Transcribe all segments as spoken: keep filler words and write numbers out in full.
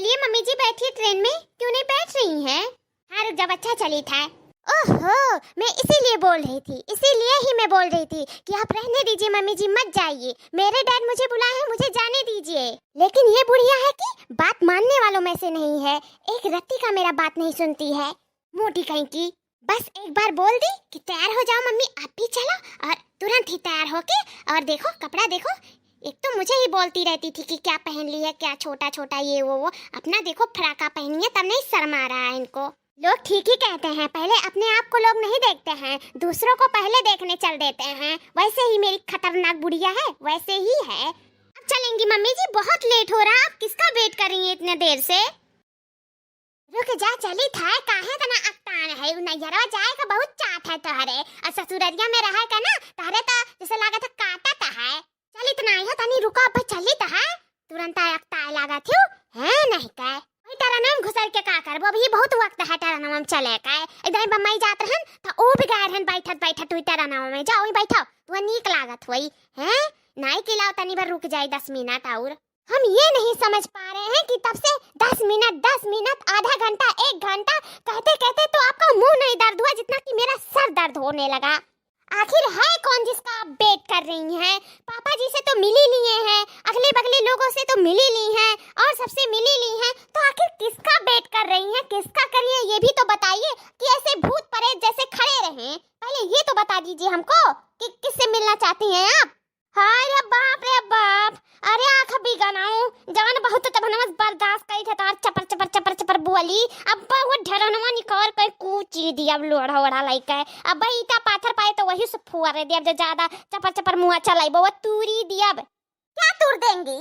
ये मम्मी जी बैठी ट्रेन में, क्यों नहीं बैठ रही हैं? हाँ, रुक जाओ, अच्छा चली था। ओहो, मैं इसीलिए बोल रही थी, इसीलिए ही मैं बोल रही थी कि आप रहने दीजिए मम्मी जी, मत जाइए। मेरे डैड मुझे बुलाए हैं, मुझे जाने दीजिए। लेकिन ये बुढ़िया है कि बात मानने वालों में से नहीं है। एक रत्ती का मेरा बात नहीं सुनती है, मोटी कहीं की। बस एक बार बोल दी कि तैयार हो जाओ मम्मी, आप भी चलो, और तुरंत ही तैयार होके, और देखो कपड़ा देखो, एक तो मुझे ही बोलती रहती थी कि क्या पहन ली है, क्या छोटा छोटा, ये वो वो। अपना देखो फ्राका पहनी है, तब नहीं शर्म आ रहा है इनको। लोग ठीक ही कहते हैं, पहले अपने आप को लोग नहीं देखते हैं, दूसरों को पहले देखने चल देते हैं। वैसे ही मेरी खतरनाक बुढ़िया है, वैसे ही है। अब चलेंगी मम्मी जी, बहुत लेट हो रहा, आप किसका वेट कर रही हैं इतने देर से? रुक जा, चली था, काहे तना अकतान है? उ नैहरवा जाए का बहुत चाहत है तोहरे, और ससुररिया में रहे का ना, तोहरे तो जैसे लागत है काटत है। चली तो नहीं है, तनी रुको, अब चली तो है, तुरंत अकताए लागत हो, है नहीं का? वही टरनवा में घुसर के का करबो, अभी बहुत वक्त है टरनवा में चले का। एक दाई बम्बई जात रहन, तो ओ भी गए रहन बैठत बैठत हुई टरनवा में, जाओ वही बैठो, तू नीक लागत हुई, हैं? नहीं कि लाओ तनी भर रुक जाए दस मिनट और। हम ये नहीं समझ पा रहे हैं कि तब से दस मिनट, दस मिनट, आधा घंटा, एक घंटा कहते कहते तो आपका मुंह नहीं दर्द हुआ जितना कि मेरा सर दर्द होने लगा। आखिर है कौन जिसका आप वेट कर रही हैं? पापा जी से तो मिल ही लिए हैं, अगले बगले लोगों से तो मिल ही ली हैं, और सबसे मिल ही ली हैं, तो आखिर किसका वेट कर रही हैं, किसका कर रही हैं, ये भी तो बताइए कि ऐसे भूत प्रेत जैसे खड़े रहें। पहले ये तो बता दीजिए हमको कि किससे मिलना चाहती हैं आप। हाय रे बाप रे बाप, अरे आँख बिगनाऊ, जवन बहुत तब हम बर्दाश्त करी थे तोहर चपर चपर चपर चपर बोली, अब बहुत ढरनवा निकाल के कूची दियब, लोढ़ा ओढ़ा लइके, अब ईटा पाथर पाए तो वही से फुआरे दियब, जो ज्यादा चपर चपर मुँह चलाइबो वो तूरी दियब। क्या तूर देंगी?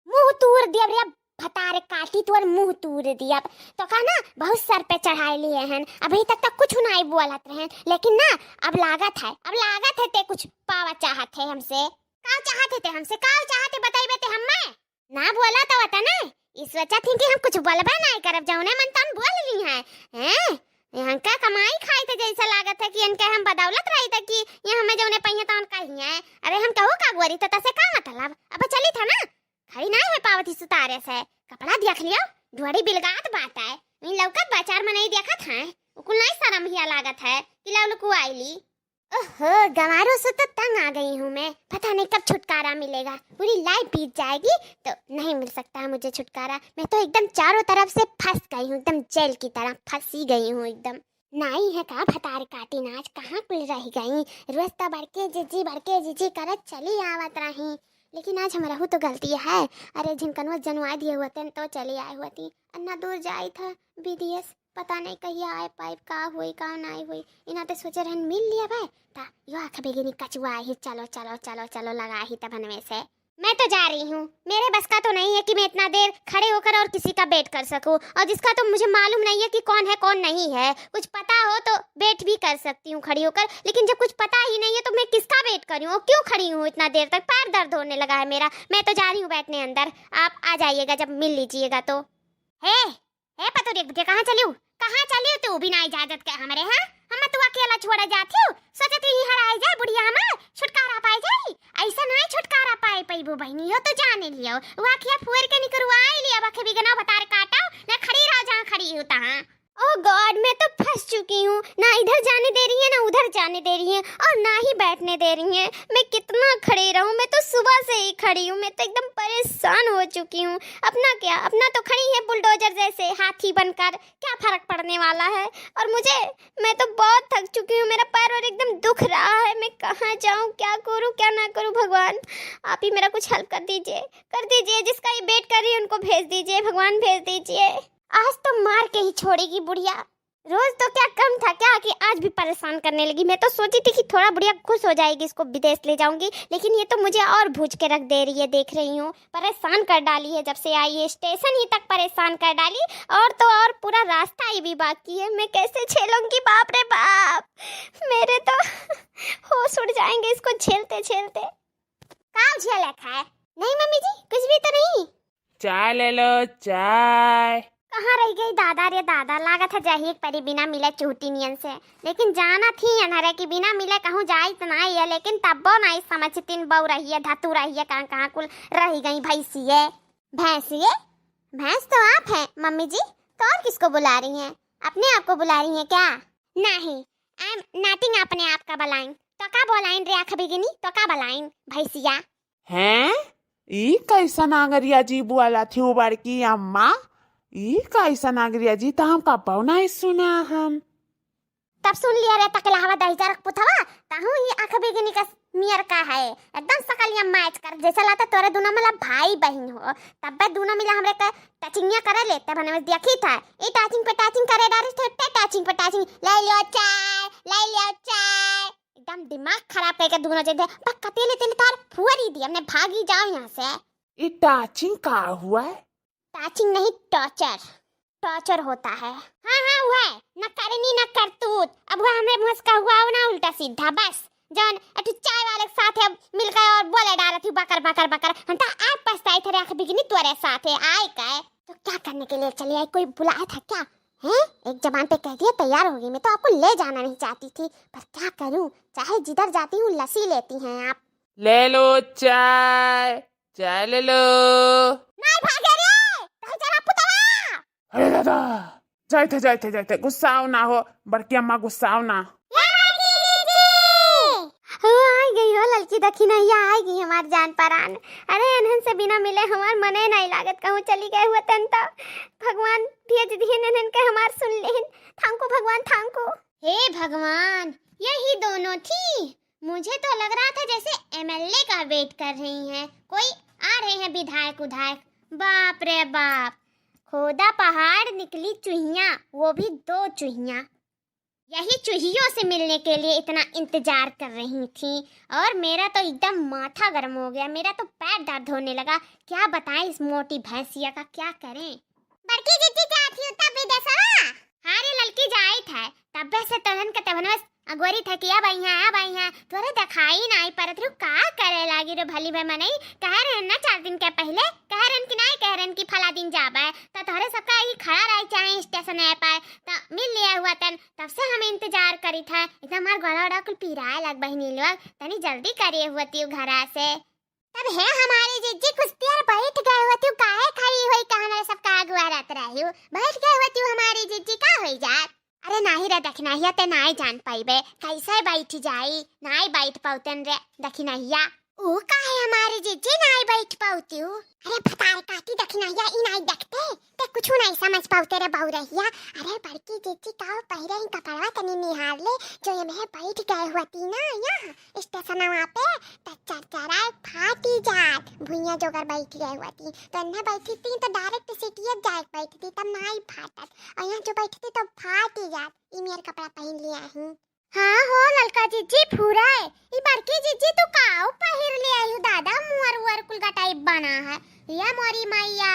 मुँह तूर दियब रे, भतार काटी तोर मुँह तूर दियब। तो का ना बहुत सर पे चढ़ाए लिए हन, अभी तक तो कुछ नहीं बोलत रहन, लेकिन ना अब लागत है, अब लागत है ते कुछ पावा चाहत है हमसे। का चाहत है ते हमसे, का चाहत है बताइबे ते हम्मे? ना बोला तो वतने, ई सोचत ही कि हम कुछ बोलबे नहीं करब, जौने मन तौन बोल ली हैं। हैं? यहाँ का कमाई खाई थे जैसा लागत है कि इनके हम बदौलत रही थे कि ये हमें जौने पहिए तौन कही है। अरे हम कहू का गोरी, तो तसे का मतलब? अब चली था ना, खड़ी नहीं हो पावत ही सुतारे से। कपड़ा देख लियो, ढोड़ी बिलगात बात है। इन लौकत बाजार में नहीं देखत हैं, उकुल नहीं शर्म हिया लागत है कि लव लुकु आईली। ओहो, गंवारों से तो तंग आ गई हूँ मैं। पता नहीं कब छुटकारा मिलेगा, पूरी लाइफ बीत जाएगी तो नहीं मिल सकता है मुझे छुटकारा। मैं तो एकदम चारों तरफ से फंस गई हूँ, एकदम जेल की तरह फंसी गई हूँ एकदम। नाई है का भतार काटी नाच, कहाँ कुल रह गई? रोज तो बड़के जिज्जी, बड़के जिज्जी करत चली आवत रही, लेकिन आज हमरहू तो गलती है। अरे झिनकनवा जनवा दिए होते तो चली आए होती। अन्ना दूर जाई था विदेश, पता नहीं कहिया आए पाइब, का हुई का नहीं हुई। इना ते सोचे रहन मिल लिया भाई, ता यो आँख बेगिनी कचुआ ही, चलो चलो चलो चलो लगा ही तब हनवे से। मैं तो जा रही हूँ, मेरे बस का तो नहीं है कि मैं इतना देर खड़े होकर और किसी का वेट कर सकूँ, और जिसका तो मुझे मालूम नहीं है कि कौन है कौन नहीं है। कुछ पता हो तो वेट भी कर सकती हूँ खड़ी होकर, लेकिन जब कुछ पता ही नहीं है तो मैं किसका वेट करूँ और क्यों खड़ी हूँ इतना देर तक? पैर दर्द होने लगा है मेरा, मैं तो जा रही हूँ बैठने अंदर, आप आ जाइएगा जब मिल लीजिएगा तो। हे, हे पतोरी के बिटिया, कहाँ चलियो? कहाँ चलियो तू बिना इजाजत के हमरे, हाँ? हम तू अकेला छोड़ा जात हूँ? सोचत ही हराई जाए बुढ़िया हमार, छुटकारा पाई जाई। ऐसा नहीं छुटकारा पाई पैबू बहनी हो तो जाने लियो। वो अखिया फुअर के निकरवाई लिया, बखे बिगना भतार काटो, ना खड़ी रहो जहाँ खड़ी हो तहाँ। ओह गॉड, मैं तो फंस चुकी हूँ, ना इधर जाने दे रही है, ना उधर जाने दे रही है, और ना ही बैठने दे रही है। मैं कितना खड़ी रहूँ, मैं तो सुबह से ही खड़ी हूँ, मैं तो एकदम परेशान हो चुकी हूँ। अपना क्या, अपना तो खड़ी है बुलडोजर जैसे हाथी बनकर, क्या फर्क पड़ने वाला है? और मुझे, मैं तो बहुत थक चुकी हूँ, मेरा पैर और एकदम दुख रहा है। मैं कहाँ जाऊँ, क्या करूँ, क्या ना करूँ? भगवान, आप ही मेरा कुछ हल कर दीजिए, कर दीजिए। जिसका ये वेट कर रही है उनको भेज दीजिए, भगवान भेज दीजिए। आज तो मार के ही छोड़ेगी बुढ़िया। रोज तो क्या कम था क्या कि आज भी परेशान करने लगी। मैं तो सोची थी कि थोड़ा बुढ़िया खुश हो जाएगी, इसको विदेश ले जाऊंगी, लेकिन ये तो मुझे और भूज के रख दे रही है। देख रही हूँ, परेशान कर डाली है जब से आई है, स्टेशन ही तक परेशान कर डाली, और तो और पूरा रास्ता ही भी बाकी है। मैं कैसे झेलूंगी, बाप रे बाप, मेरे तो होश उड़ जाएंगे इसको झेलते झेलते। का झेले खाए? नहीं मम्मी जी, कुछ भी तो नहीं। चाय ले लो, चाय। कहाँ रह गई दादा रे दादा, लागत है जाही एक परी बिना मिले चूटी नियन से। लेकिन जानत ही अनहरे कि बिना मिले कहूँ जाइत नाई है, लेकिन तब्बो नाई समझतिन, बऊ रही है, धतू रही है, कहाँ कहाँ कुल रह गई भैंसिए। भैंसिए? भैंस तो आप हैं मम्मी जी, तो और किसको बुला रही हैं? अपने आप को बुला रही हैं क्या? नहीं, I am nothing अपने आप का बलाइन। तो का बोलाइन रे आँख बिगिनी, तो का बलाइन भैंसिया? हैं? ई कैसन अंग्रेजी बोलत हिउ बड़की अम्मा? ई कैसन अंग्रेजी? त हम कबहुँ नाहीं सुना हम। तब सुन लिया रे तकलहवा दहिजर पुतवा, तहूँ ही आँख बिगिनी का मियर का है, एकदम सकलिया मैच कर, जैसे लागत तोरे दुनो मतलब भाई बहिन हो। तब्बे दुनो मिला हमरे के टचिंगिया करे लेते बने में देखी था, ई टचिंग पे टचिंग करे डारे थे, ते टचिंग पे टचिंग, ले लियो चाय, ले लियो चाय। एकदम दिमाग खराब करके दुनो जने, बस कतेले तेले तार फुअरी दी, हमने भागी जाओ यहाँ से। ई टचिंग का हुआ है? टचिंग नहीं, टॉर्चर, टॉर्चर होता है। हाँ, हाँ, वो है, न करनी, न करतूत। अब वो हमरे मुँह से कहुआ हो ना उल्टा सीधा, बस। जौन अठू चाय वाले के साथ है, मिल गए और बोले डारत हूँ बकर, बकर, बकर। हम तो आज पछताई थे, आँख बिगनी तोरे साथ है, आए कहे। तो क्या करने के लिए चली आई? कोई बुलाया था क्या? हैं? एक जबान पे कह दिया, तैयार हो गई। मैं तो आपको ले जाना नहीं चाहती थी, पर क्या करूँ, चाहे जिधर जाती हूँ, लसी लेती हैं आप। ले लो चाय, चाय ले लो। नाहीं भागे रे, कहीं चला पुतवा। अरे दादा, जाइत है, जाइत है, जाइत है, गुस्साओ ना हो, बड़की अम्मा गुस्साओ ना। ए बड़की जीजी! हो, आइ गई हो ललकी दखिनहिया, आइ गई हमार जान परान। अरे, इन्हन से बिना मिले हमार मने नाहीं लागत, कहूँ चली गए हुए तन तो भगवान भेज दिहन इन्हन के हमार सुन लेहन। Thank you भगवान, thank you। हे भगवान, यही दोनों थी? मुझे तो लग रहा था जैसे एमएलए का वेट कर रही हैं, कोई आ रहे हैं विधायक उधायक। बाप रे बाप, खोदा पहाड़ निकली चुहिया, वो भी दो चुहिया। यही चुहियों से मिलने के लिए इतना इंतजार कर रही थी और मेरा तो एकदम माथा गर्म हो गया, मेरा तो पैर दर्द होने लगा। क्या बताएं इस मोटी भैंसिया का, क्या करें। बड़की जीजी जात ही तब विदेशवा? हाँ रे ललकी जाइत है, तब्बे से तोहन के तबन बस अगोरी थे कि अब आई हैं, अब आई हैं, तोरे देखाई नाहीं परत रहू, का करे लागी रे भली भाई मनई, कह रहे ना चार दिन के पहिले, कह रहे कि नाहीं, कह रहे कि फला दिन जाबे, तो तोहरे सबका यही खड़ा रहे चाहे स्टेशन पर, तो मिल लिया हुआ तन, तब से हम इंतजार करी था, एकदम हमार गला उड़ा कुल पिराए लग बहिनी लोग, तनी जल्दी करे हुआ तियो घरा से। तब हे हमारी जीजी कुछ देर बैठ गए होती, काहे खड़ी हुई, कहाँ सबका अगुआ रहत रही हो, बैठ गए होती हमारी जीजी, का होई जात? अरे नाहीं रे दखिनहिया, ते नाहीं जान पाइबे, कैसे बैठ जाई, नाहीं बैठ पौतेन रे दखिनहिया। ओ काहे हमारी जीजी नाहीं बैठ पौती हो? अरे भतार काटी दखिनहिया, ई नाहीं देखते, ते कुछ नाहीं समझ पौते रे बउरहिया। अरे बड़की जीजी का पहिरे ही कपड़वा तनी निहार ले, जो ये में बैठ गए होती ना यहाँ स्टेशनवा पे, त चरचराए फाटी जात, भुइयां जोगर बैठ गए हुआ थी, तो इन्हें बैठी थी तो डायरेक्ट सीटिए जाए बैठी थी, तब नाहीं फाटत, और यहाँ जो बैठी थी तो फाटी जात, ई मेर कपड़ा पहन लिया ही। हाँ हो ललका जीजी फुराए, ई बड़की जीजी तू काऊ पहिर ले आई हो दादा, मुअर उअर कुल गटाई बना है, या मोरी मैया,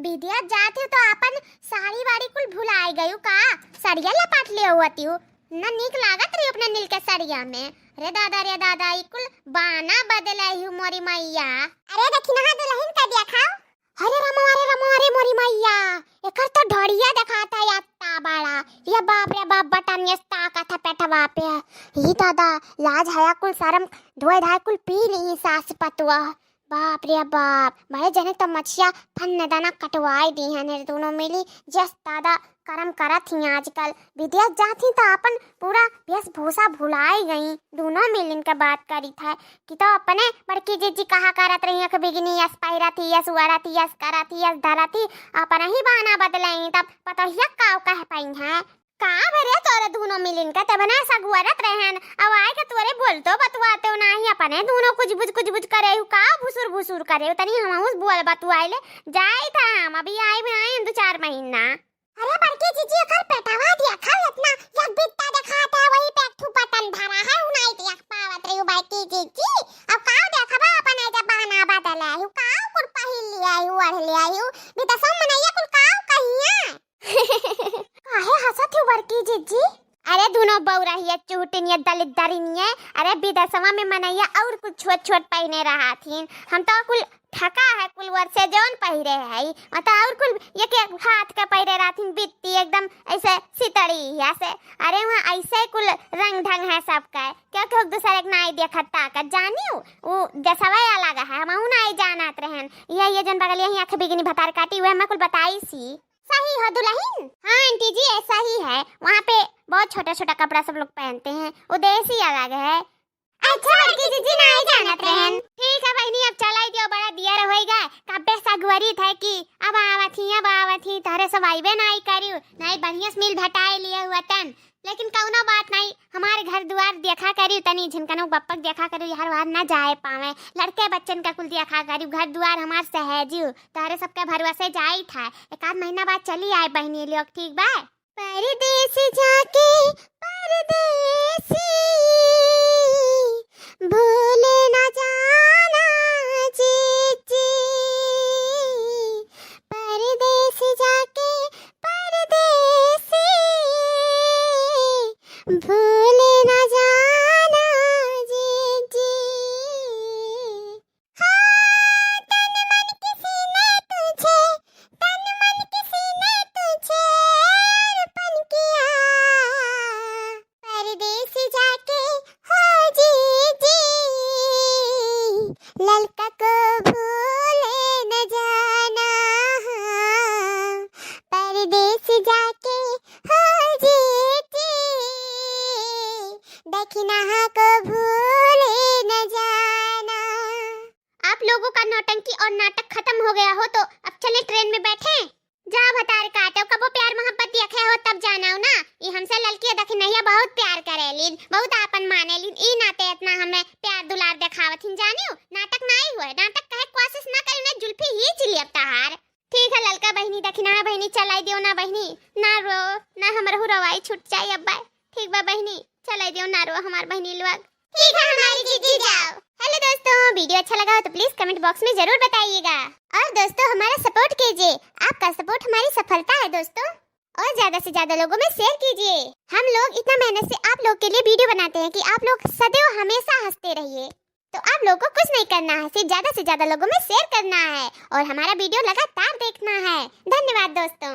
विदेश जात हो तो अपन साड़ी वाड़ी कुल भुलाई गई हो का, सड़िया लपाट ले होती हो, न नीक लागत रही अपने नील के सड़िया में। रे दादा, रे दादा, ई कुल बाना बदले ही मोरी मैया। अरे दखिनहा दुलहिन का देखा। अरे रमवा रे रमवा रे मोरी मैया, एकर तो ढोड़िया देखाता यात्ता बड़ा। ये बाप रे बाप, बटन ये ताकत है पेटवा पे। ही दादा, लाज हया कुल शरम धोए धाए कुल पी ली सास पतुआ। बाप रे बाप, बड़े जने तो मछिया फन्न दाना कटवाई दी हैं रे दोनों मिली। जस दादा करम करत ही आजकल। विदेश जात ही तो अपन पूरा वेशभूषा भुलाई गई। दोनों मिल इनके बात करी था कि तो अपने बड़की जीजी कहा करत रही, अख बिगनी यस पहिरत ही, यस उअरत ही, यस करत ही, यस धरत ही, अपने ही बहाना बदले ही, तब पतोहिया काव कह पाई हैं। का भरे तोरे दोनों मिलिन के तबने सगुअरत रहन, अब आए के तोरे बोलतो बतुआतो नाही, अपने दोनों कुछ बुझ कुछ बुझ करे हु, का भुसुर भुसुर करे हु, तनी हमहू से बोल बतुआए ले, जाइत है हम, अभी आइब नाहीं दो चार महीना। अरे बड़की जीजी, एकर पेटवा देखा इतना, एक बित्ता देखात है, वही पे एक ठू बटन धरा है, उ नाहीं देख पावत रही हु बड़की जीजी। अब का देखबा, अपन ऐसे बहाना बदले हु, का कुल पहिर लिया हु, ओढ़ लिया हु, विदेशवा मनैया कुल का कहिया। काहे हंसत हो बड़की जीजी? अरे दोनों बउरहिया चूटिनिया दलिद्दरिनिया, अरे विदेशवा में मनैया और कुछ छोट छोट पहिने रहा थीन, हम तो कुल ढका है कुल ओर से जौन पहिरे है, मतलब और कुल एक एक हाथ का पहिरे रहथिन बित्ती एकदम ऐसे सितड़ी हिया से। अरे वहाँ ऐसे कुल रंग ढंग है सबका, क्योंकि एक दूसरे के नाई देखत ताकत जानियो, उ देशवा अलग है, हमहू नाई जानत रहन। ये, ये जौन बगलिया ही आँख बिगनी भतार काटी, वह हमें कुल बताई सी। सही हो दुल्हन? हाँ आंटी जी, ऐसा ही है। वहाँ पे बहुत छोटा छोटा कपड़ा सब लोग पहनते हैं, वो देश ही अलग है। अच्छा बड़की जीजी, नाई जानत रहन। ठीक है बहिनी, अब चलाई दियो, बड़ा दियर होई गए, कब्बे सगवरी थे कि अब आवत ही, अब आवत ही, तहरे सब आइबे नाई करियो, नाई बढ़िया से मिल भटाए लिए हुआ तन। लेकिन कौनो बात नहीं, हमारे घर दुआर देखा करियो, तनी झिनकनो बप्पक देखा करियो, हर बार ना जाए पावे, लड़के बच्चन का कुल देखा करियो, घर दुआर हमार सहेजियो, तहरे सबके भरोसे जाई था, एक आध महीना बाद चली आए बहिनी लोग, ठीक बा? परदेस जाके परदेसी भूले न जाना जीजी, परदेस जाके परदेसी भूले न जाना जीजी। हाँ, तन मन के सीने तुझे, तन मन के सीने तुझे अर्पण किया। परदेस जाके हो जीजी, ललका को भूले न जाना। परदेस जाके हो जीजी, दखिनहा को भूले न जाना। आप लोगों का नौटंकी और नाटक खत्म हो गया हो तो अब चलें ट्रेन में बैठें। जा भतार काटो, कबो प्यार मोहब्बत देखे हो तब जानाओ ना। ई हमसे ललकी दखिनहिया बहुत प्यार करेलिन, बहुत आपन मानेलिन, ई नाते इतना हमें प्यार दुलार देखावत हिन जानियो। नाटक नाई हुए, नाटक कहे कोशिश ना करी ना, जुल्फी ही चिली अब तहार। ठीक है ललका बहिनी, दखिना बहिनी, चलाई दियो ना बहिनी, ना रो, ना हमरहू रवाई छूट जाई अब। ठीक बा बहिनी, चलाई दियो ना रो हमार बहिनी लोग। ठीक है हमारी जीजी जाओ। हेलो दोस्तों, वीडियो अच्छा लगा हो तो प्लीज कमेंट बॉक्स में जरूर बताइएगा। और दोस्तों हमारा सपोर्ट कीजिए, आपका सपोर्ट हमारी सफलता है दोस्तों। और ज्यादा से ज्यादा लोगों में शेयर कीजिए। हम लोग इतना मेहनत से आप लोग के लिए वीडियो बनाते हैं कि आप लोग सदैव हमेशा हंसते रहिए। तो आप लोगों को कुछ नहीं करना है, सिर्फ ज्यादा से ज्यादा लोगों में शेयर करना है और हमारा वीडियो लगातार देखना है। धन्यवाद दोस्तों।